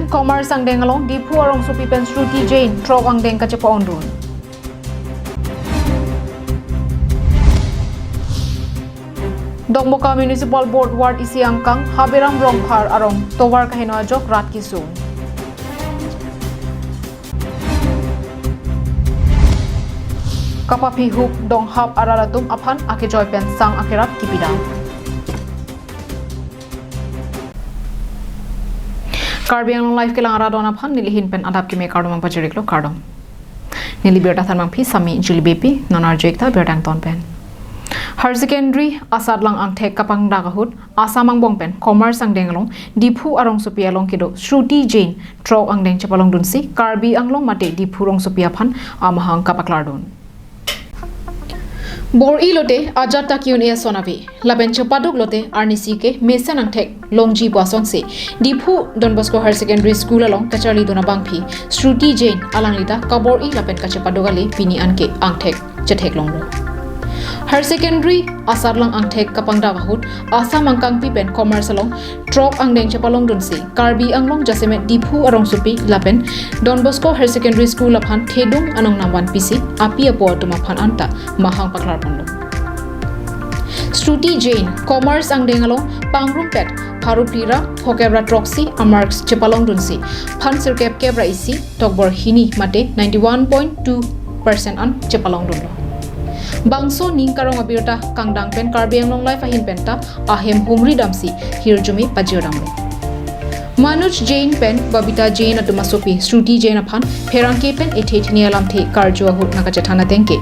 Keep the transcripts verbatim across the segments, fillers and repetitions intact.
Commerce angdeng along Diphu arongsopi pen Shruti Jain throk angdeng kachepa-ongdun. Dokmoka Municipal Board Ward isi angkang Haberam Rongphar arong tovar kaheno ajok rat kesung. Kapaphi hup donghap arat atum aphan akejoi pen sang akerap kipidam. Karbi Anglong Live kelang arat don aphan nelihin pen adap keme kardom pajiriklo, kardom. Neli birta thanmangpi Sami Juli Beypi, non arju-ik ta birta angton pen. Higher Secondary asatlang angthek kapangdak ahut Assam angbong pen Commerce angdeng along Diphu arongsopi along kedo Shruti Jain throk angdeng chepalongdunsi Karbi Anglong mate Diphu rongsopi aphan amahang kapaklardun. Bor-i lote ajat ta ki-un-e ason ave, lapen chepaduk lote arnisi ke mesen angthek longji pu asonsi Diphu Don Bosco Higher Secondary School along kacharlidun abangpi Shruti Jain alangli ta kabor-i lapen kachepaduk ale pini anke angthek chetheklonglo. Higher Secondary asatlang angthek kapangdak ahut Assam angkangpi pen Commerce along throk angdeng chepalongdunsi Karbi Anglong jasemet Diphu arongsopi lapen Don Bosco Higher Secondary School aphan thedung anong nangvanpisi api apo atum aphan anta mahang paklarponlo. Shruti Jain Commerce angdeng along pangrumpet pharo phli ra phokep ra throksi amarks chepalongdunsi phan sirkep kep ra isi tokbor hini mate ninety-one point two percent an chepalongdunlo. Bangso ning karong abirta kangdang pen Karbi Anglong Live ahin penta ahem humri damsi hirjume pajirdamlo. Manoj Jain pen Babita Jain atum asopi Shruti Jain aphan pherangke pen ethe thini alamthe karju ahut nangkachethan ateng ke,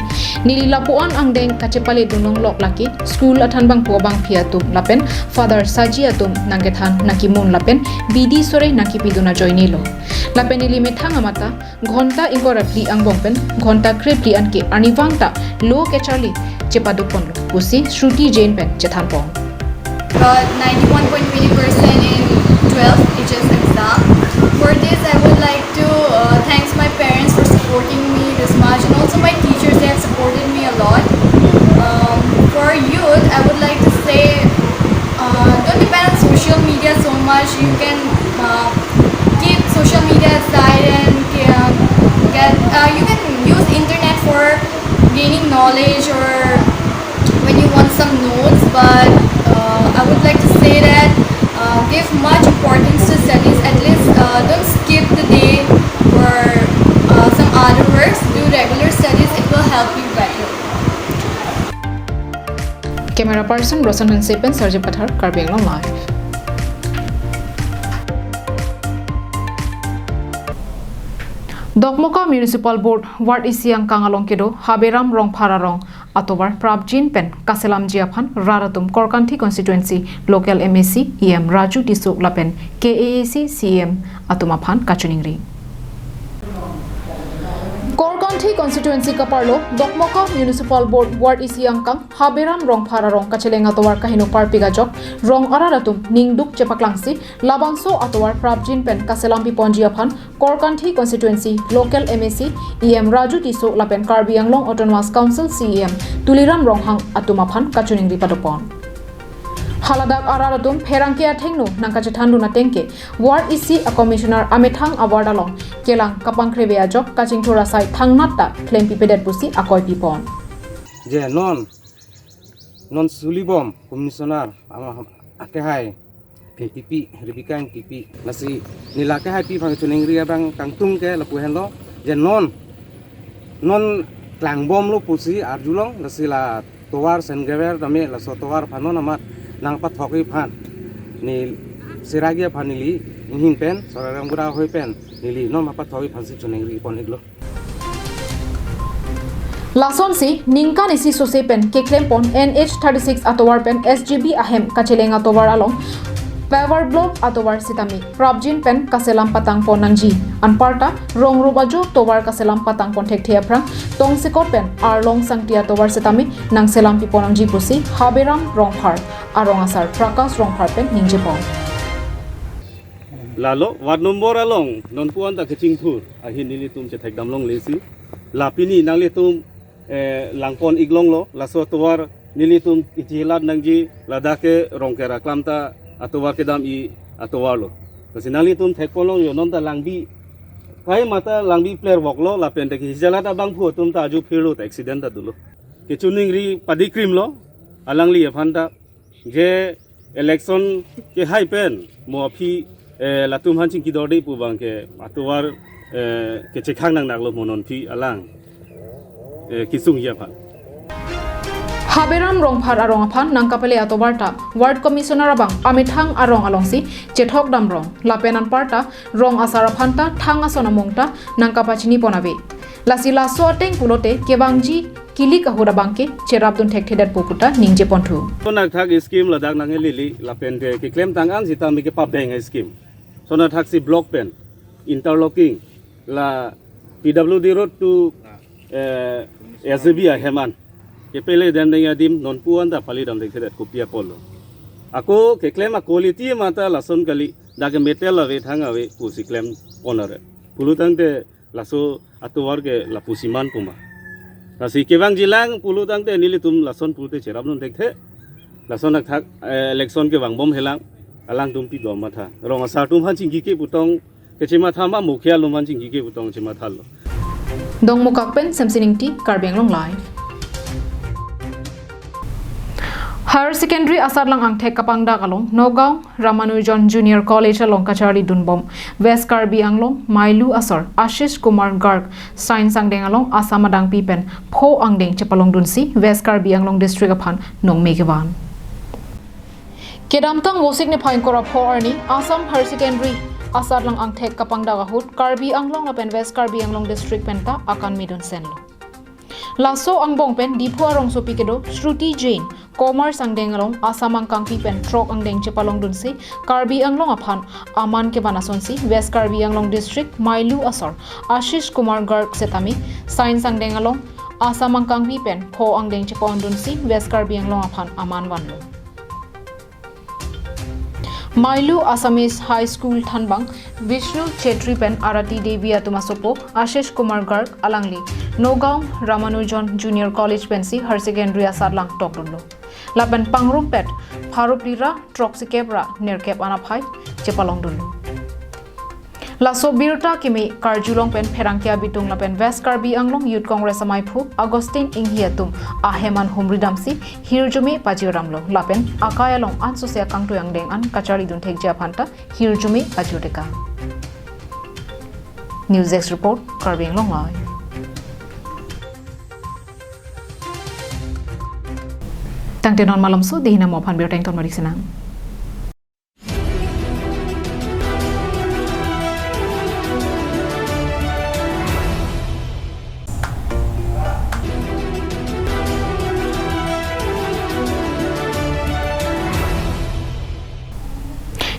neli lapuan angdeng kachepaledun longlok lake school athan bangpo abangpi atum lapen Father Saji atum nangkethan nangkimun lapen bidi sore nangkipidun ajoinelo. Lapen neli methang amat ta ghonta ingkoi ra phli angbong pen ghonta krephli anke arnivang ta lo kacharli chepadukponlo pusi Shruti Jain pen chethanpon. Got ninety-one point twenty percent in twelfth H S exam. For this, I would like to uh, thanks my parents for supporting me this much, and also my teachers, they have supported me a lot. Um, for youth, I would like to say, uh, don't depend on social media so much. You can uh, keep social media aside and uh, get uh, you can use internet for gaining knowledge or when you want some notes, but uh, I would like to say that uh, give much importance to studies. At least uh, don't skip the day for uh, some other works. Do regular studies. It will help you better. Camera person Roshan Hanse pen Sarjit Pathar, Karbi Anglong Live. Dokmoka Municipal Board Ward isi angkang along kedo Haberam Rongphar arong atovar prapjin pen kaselamji aphan rat atum Korkanthi Constituency Local M A C E M Raju Tisso lapen K A A C C E M atum aphan kachiningri. Korkanthi Constituency kaparlo Dokmoka Municipal Board Ward isi angkang Haberam Rongphar arong kacheleng atovar kaheno parpik ajok rong arat atum ningduk chepaklangsi labangso atovar prapjin pen kaselampiponji aphan Korkanthi Constituency Local M A C E M Raju Tisso lapen Karbi Anglong Autonomous Council C E M Tuliram Ronghang atum aphan kachiningri padopon. Haladak arat atum pherangke athengno nangkachethandun ateng ke ward isi a commissioner amethang award along kelang kapangkreve ajok kachingthur asai thangnat ta klempipedet pusi akoi pipon. Je non non sulibom commissioner ama akehai P T P Rebecca P P lasi neli la kehaipi aphan chiningri abang kangtung ke lapu henlo je non non klangbomlo pusi arjulong lasi la tovar sengever dame laso tovar aphan non amat nangpathokji aphan neli siragi aphan neli inghin pen Soraram Gura hoi pen neli non apathokji aphansi chiningri pon-iklo. Lasonsi ningkan isi sose pen keklempon N H thirty-six atovar pen S G B ahem kacheleng atovar along paver block atovar sitame prapjin pen kaselam patangpon nangji. Anparta rongrup ajo tovar kaselam patangpon thekthe aphrang tongsekot pen arlong sangti atovar sitame nangselampiponji pusi Haberam Rongphar arong asar Prakash Rongphar pen ningjepon. Lalo ward number along nonpu-an ta kachingthur ahin nelitum chethekdam longlesi la pini nanglitum eh, langpon-iklonglo laso atovar nelitum ichilat nangji ladak ke Rongker aklam ta atovar kedam-i atovarlo. Lasi nanglitum thekponlonglo, non ta Langbi, kai mata Langbi pler voklo, lapen te ke hijalat abangphu atum ta aju phirlo ta accident ta dolo. Kechiningri padi krimlo, alangli aphan ta, je election kehai pen mo aphi, eh, latum aphan chingki dorde pu abang ke atovar, eh, kechekhang nang naklo mo non aphi alang, eh, kesungji aphan. Haberam Rongphar arong aphan nangkapale atovar ta Ward Commissioner abang amethang arong alongsi chethok damrong, lapen anparta rong asar aphan ta thang ason among ta nangkapachini pon ave. Lasi laso ateng pulote kevangji kilik ahut abang ke cherapdun thekthedetpo pu ta ningje ponthu. Lason athak scheme ladak nang lili lapen te keklem tang an sitame kepabeng scheme. Lason athak si block pen interlocking la P W D road to, eh, S J B ahem an kepele damdeng adim nonpu an ta pali damdeng thedet kopi apotlo. Ako keklem a-quality mata lason kali, dak ke metal ave thang ave pusi klem pon are. Pulo tangte laso atovar ke lapusi man puma. Lasi kevangjilang pulo tangte nelitum lason pulote cherapdun thekthe. Lason athak, eh, election kevangbom helang, alangtum pidom matha. Rong asar atum aphan chingki ke putong kechematha ma, mukhiya atum aphan chingki ke putong chemathalo. Dongmukak pen Samson Ingti, Karbi Anglong Live. Higher Secondary asatlang angthek kapangdak along Nagaon Ramanujan Junior College along kacharlidunbom West Karbi Anglong Mailu asor Ashish Kumar Garg sign sangdeng along Assam adangpi pen pho angdeng chepalongdunsi West Karbi Anglong District aphan nongme kevan. Kedamtang Vosik niphai ingkoi ra pho arni Assam Higher Secondary asatlang angthek kapangdak ahut Karbi Anglong lapen West Karbi Anglong District penta akanmi dunsenlo. Laso angbong pen Diphu arongsopi kedo Shruti Jain, Commerce angdeng along Assam angkangpi pen throk angdeng chepalongdunsi Karbi Anglong aphan aman kevan asonsi West Karbi Anglong District Mailu asor Ashish Kumar Garg setame Science angdeng along Assam angkangpi pen pho angdeng chepalongdunsi West Karbi Anglong aphan aman vanlo. Mailu Assamese High School thanbang Vishnu Chetri pen Arati Devi atum asopo Ashish Kumar Garg alangli Nagaon Ramanujan Junior College pensi Higher Secondary asatlang tokdunlo. Lapen pangrumpet pharo phli ra throksi kep ra nerkep an aphai chepalongdunlo. Laso birta kimi karjulong pen pherangke abitung lapen West Karbi Anglong Youth Congress amaiphu Augustine Inghi atum ahem an humri damsi hirjume pajir damlo lapen akai along ansose akangtui angdeng an kacharlidun thekji aphan ta hirjume pajir teka. News Desk Report, Karbi Anglong Live. Tangte non malomso dihina mo aphan birta ington marik senang.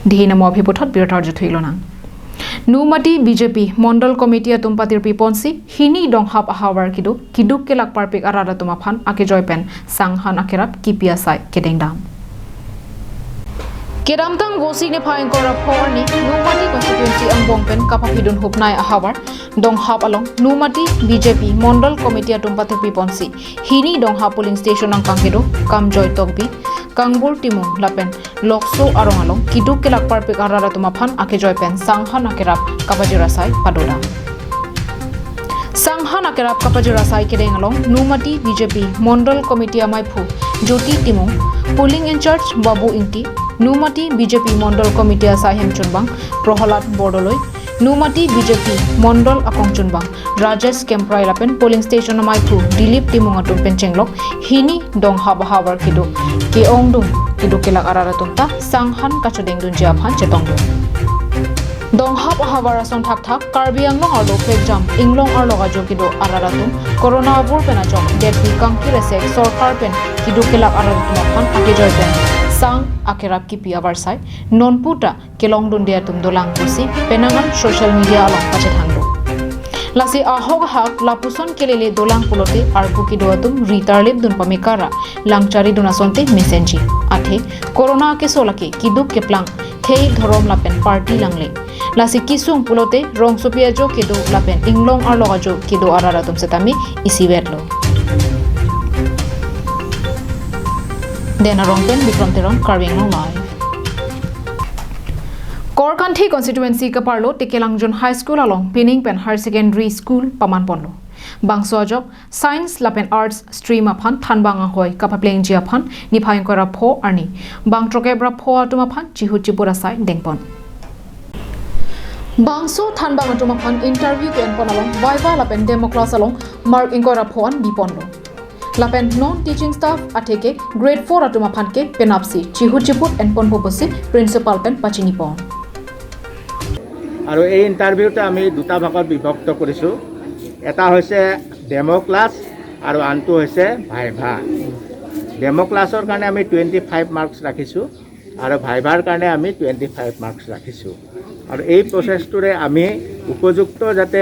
Dihina mo aphi puthot birta arjuthuilonang. Numati B J P Mondol Committee atum patirpi ponsi hini donghap ahavar kedo kiduk kelak parpik arat atum aphan akejoi pen sanghan akerap kipi asai kedengdam. Kedamtang Vosik niphai ingkoi ra pho arni Numati constituency angbong pen kapaphidun hupnai ahavar donghap along Numati B J P Mondol Committee atum patirpi ponsi hini donghap polling station angkang kedo Kamjoi Tokbi, Kangbur Timung lapen Lokso arong along kiduk kelak parpik arat atum aphan akejoi pen sanghan akerap kapajir asai padodam. Sanghan akerap kapajir asai kedeng along Numati B J P Mondol Committee amaiphu Jyoti Timung, polling in charge Babu Ingti, Numati B J P Mondol Committee asai hemchunbang Prohalad Bordoloi, Numati B J P Mondol akongchunbang Rajesh Kemprai lapen polling station amaiphu Dilip Timung atum pen chenglok hini donghap ahavar kedo ke-ongdung kiduk kelak arat atum ta sanghan kachodengdunji aphan chetongdun. Donghap ahavar ason thakthak Karbi Anglong arlo pekjam inglong arlo ajo kedo arat atum Corona avur pen ajok detpi kangkir esek sorkar pen kiduk kelak arat atum aphan akejoi pen sang akerap kipi avarsai nonpu ta kelongdunde atum dolang pusi penang an social media along pachethanglo. Lasi ahok ahak lapuson kelele dolang pulote arpu kedo atum ri tarlip dun pamekar ra langchari dun asonte mesenji. Athe Corona keso lake kiduk keplang thei dhorom lapen party langle. Lasi kesung pulote rongsopi ajo kedo lapen inglong arlo ajo kedo arat atum setame isivetlo. Den Arong pen Bikram Teron, Karbi Anglong Live. Korkanthi constituency kaparlo Tekelangjun High School along pining pen higher secondary school paman ponlo. Bangso ajok science lapen arts stream aphan thanbang anghoi kapaplengji aphan niphai ingkoi ra pho arni bang throkep ra pho atum aphan chihut chiput asai dengpon. Bangso thanbang atum aphan interview ke-enpon along viva lapen demo class along mark ingkoi ra pho an biponlo. Lapen non teaching staff atheke grade four atum aphan ke penapsi chihut chiput enponpo pusi principal pen pachinipon. আৰু এই ইণ্টাৰভিউটো আমি দুটা ভাগত বিভক্ত কৰিছোঁ। এটা হৈছে Dame' class আৰু আনটো হৈছে ভাইভা। ডেম' ক্লাছৰ কাৰণে আমি টুৱেণ্টি ফাইভ মাৰ্কছ ৰাখিছোঁ আৰু ভাইভাৰ কাৰণে আমি টুৱেণ্টি ফাইভ মাৰ্কছ ৰাখিছোঁ। আৰু এই প্ৰচেছটোৰে আমি উপযুক্ত যাতে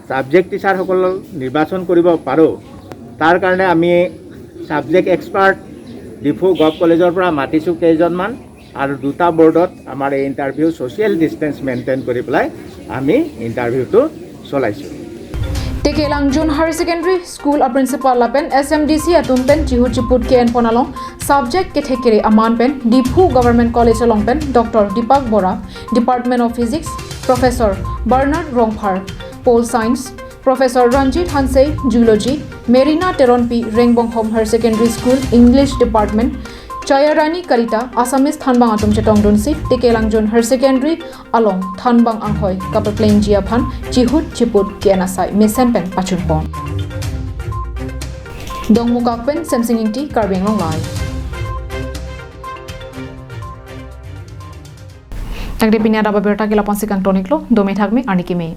ছাবজেক্ট টিচাৰসকল নিৰ্বাচন কৰিব পাৰোঁ, তাৰ কাৰণে আমি ছাবজেক্ট এক্সপাৰ্ট ডিফু গভ কলেজৰ পৰা মাতিছোঁ কেইজনমান। আৰু দুটা বৰ্ডত আমাৰ এই ইণ্টাৰভিউ ছ'চিয়েল ডিষ্টেঞ্চ মেইনটেইন কৰি পেলাই আমি ইণ্টাৰভিউটো চলাইছোঁ। Tekelangjun Higher Secondary School a principal lapen S M D C atum pen chihut chiput ke-enpon along subject kethek kere aman pen Diphu Government College along pen Doctor Deepak Bora, Department of Physics, Professor Bernard Rongphar, Pol Science, Professor Ranjit Hanse, Zoology, Merina Teronpi, Rengbonghom Higher Secondary School, English Department, Chayarani Kalita, Assamese thanbang atum chetongdunsi Tekelangjun Higher Secondary along thanbang anghoi kapaplengji aphan chihut chiput ke-en asai mesen pen pachunpon. Dongmukak pen Semsing Ingti, Karbi Anglong Live. Tangte pini adap abirta ke lapu-ansi kangtoniklo, dome thakme, arni keme.